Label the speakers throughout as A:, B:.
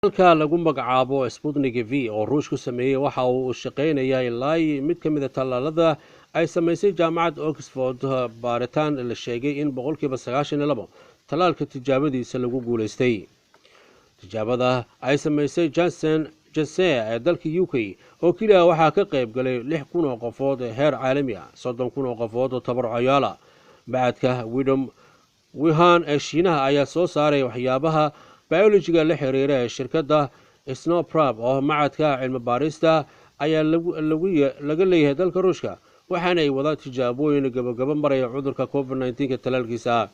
A: Halka lagu magacaabo Sputnik V oo Ruushku sameeyey waxa uu shaqeynayaa ilaa mid ka mid a tallaalada ay samaysay jaamacadda Oxford, baaritaan la sheegay in 92% tallaalka tijaabadiisa lagu guuleystay. Tijaabada ay samaysay Johnson Janse ee dalka UK oo keliya waxaa ka qayb galay 6,000 oo qofood ee heer caalami ah, 30,000 oo qofood oo tabarucayaal ah. Macadka Widom Wihan ee Shiinaha ayaa soo saaray waxyaabaha biolojiga la xiriira ee shirkadda Snoprab oo macadka cilmi baarista ayaa laga leeyahay dalka Ruushka, waxaana ay wadaan tijaabooyin gabagabo maraya cudurka COVID 19 talaalkiisa.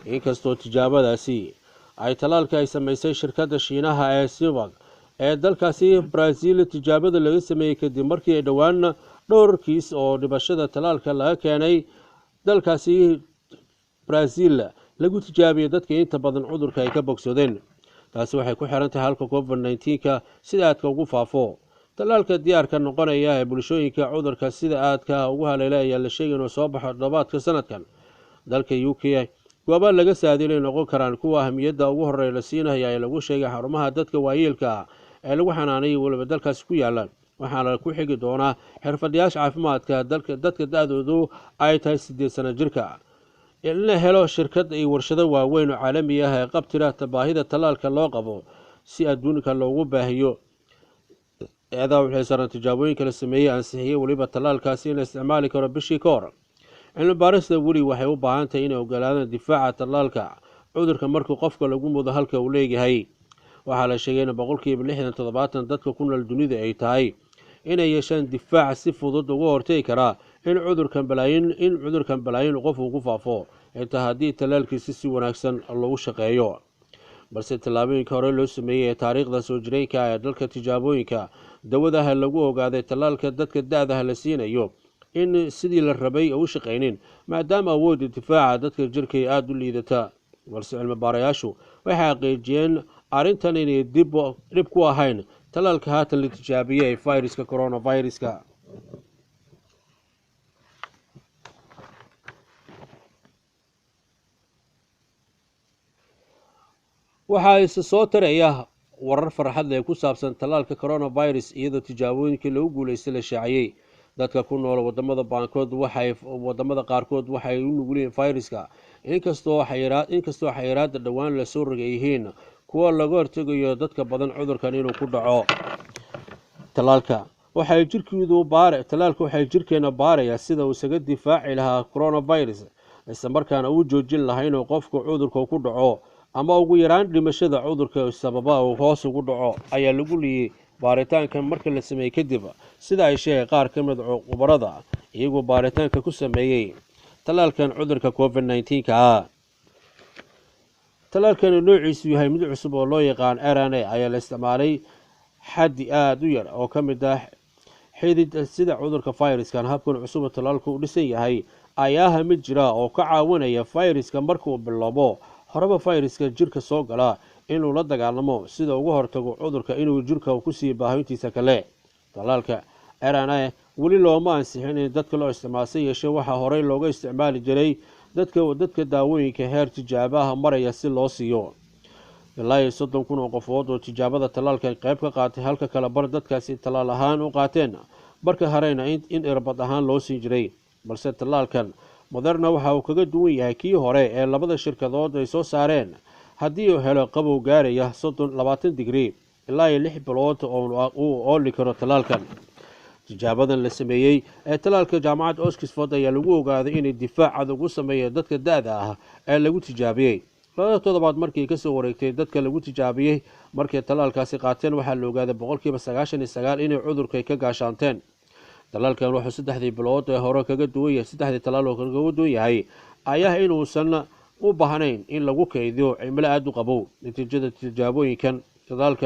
A: Inkastoo tijaabadaasi ay talaalka ay samaysay shirkadda Shiinaha ee Sivak ee dalkaasi Brazil tijaabada laga sameeyey kadib markii ay dhowaan dhowr kiis oo dhibashada talaalka laga keenay dalkaasi Brazil lagu tijaabiyey, dadka inta badan cudurka ay ka bogsadeen. Taasi waxay ku xiran tahay halka COVID 19-ka sida aadka ugu faafo. Tallaalka diyaarka noqonaya ee bulshooyinka cudurka sida aadka ugu haleelay ayaa la sheegay inuu soo baxo dhobaadka sanadkan. Dalka UK gooba laga saadilay noqon karaan kuwa ahmiyadda ugu horeeya la siinaya ee lagu sheegay xarumaha dadka waayeelka ah ee lagu xanaanayay weliba dalkaasi ku yaala, waxaana ku xigi doonaa xirfadlayaasha caafimaadka dalka dadka da-doodu ay tahay 8 sano jirka. In la helo shirkad iyo warshado waaweyn oo caalami ah ee qabtira baahida tallaalka loo qabo si adduunka loogu baahiyo. Eedaa waxay saaran tijaabooyinka la sameeyey ansixiyey weliba tallaalkaasi in la isticmaali karo bishii ka hor. Cilmi baarista weli waxay u baahan tahay inay ogolaadaan difaaca tallaalka cudurka markuu qofka lagu mudo halka uu leeyahay. Waxaa la sheegay in 60% 70% dadka ku nool dunida ay tahay inay yeeshaan difaac si fudud uga hortegi karaa in cudurkan balaayin qof uu ku faafo, xitaa haddii tallaalkiisi si wanaagsan lagu shaqeeyo. Balse tallaabooyinka hore loo sameeyey ee taariikhda soo jireenka ee dalka tijaabooyinka dawadaha lagu ogaaday tallaalka dadka da-daha la siinayo in sidii la rabay u shaqaynin, maadaama awoodda difaaca dadka jirka ay aada u liidata. Balse cilmi baarayaashu waxay xaqiijiyeen arrintan inay dhib ku ahayn tallaalka haatan la tijaabiyey ee fayraska coronaviruska. Waxaa isa soo taraya warar farxad leh ku saabsan tallaalka coronavirus, iyadoo tijaabooyinkii lagu guuleystay la shaaciyey. Dadka ku nool wadamada baankood waxay wadamada qaarkood waxay u nugul yihiin fayraska, inkastoo xayiraada dhowaan lasoo rogay yihiin kuwa laga hortegayo dadka badan cudurkan inuu ku dhaco. Tallaalka waxay jirkeedu baar tallaalka waxay jirkeena baaraya sida uu isaga difaaci lahaa coronavirus, isla markaana uu joojin lahaa inuu qofku cudurka ku dhaco ama ugu yaraan dhimashada cudurka sababa uu hoos ugu dhaco, ayaa lagu liyey baaritaankan marka la sameeyey kadib, sida ay sheegay qaar ka mid khubarada iyagoo baaritaanka ku sameeyey tallaalkan cudurka COVID 19-ka ah. Tallaalkani noociisu yahay mid cusub oo loo yaqaan RNA ayaa la isticmaalay xaddi aada u yar oo ka mid ah xidid sida cudurka fayraskan. Habkan cusub tallaalku u dhisan yahay ayaa ah mid jira oo ka caawinaya fayraska markuu bilowbo horeba fayraska jirka soo gala inuu la dagaalamo sida uga hortago cudurka inuu jirka kusii baahintiisa kale. Tallaalka RNA weli looma ansixin in dadka loo isticmaalsa, yeeshee waxaa horey looga isticmaali jiray dadka daawooyinka heer tijaabaha maraya si loo siiyo. Ilaa iyo 30,000 oo qofood oo tijaabada tallaalka qayb ka qaatay, halka kale bar dadkaasi tallaal ahaan u qaateen, barka hareyna in irbad ahaan loo siin jiray. Balse tallaalkan Moderna waxa uu kaga duwan yahay kii hore ee labada shirkadood ay soo saareen, haddii uu helo qabow gaaraya 30 20 digrii ilaa iyo 6 bilood oo uu ooli karo tallaalkan. Tijaabadan la sameeyey ee tallaalka jaamacadda Oxford ayaa lagu ogaaday inay difaac adag u sameeya dadka da-da ah ee lagu tijaabiyey. 2 toddobaad markii kasoo wareegtay dadka lagu tijaabiyey markay tallaalkaasi qaateen, waxaa la ogaaday 99% inay cudurka ka gaashaanteen. Tallaalkan wuxuu 3dii bilood ee hore kaga duwan yahay saddexdii tallaal oo kaga duwan yahay ayaa inuusan u baahnayn in lagu kaydiyo cimilo aada u qabow. Natiijada tijaabooyinkan tallaalka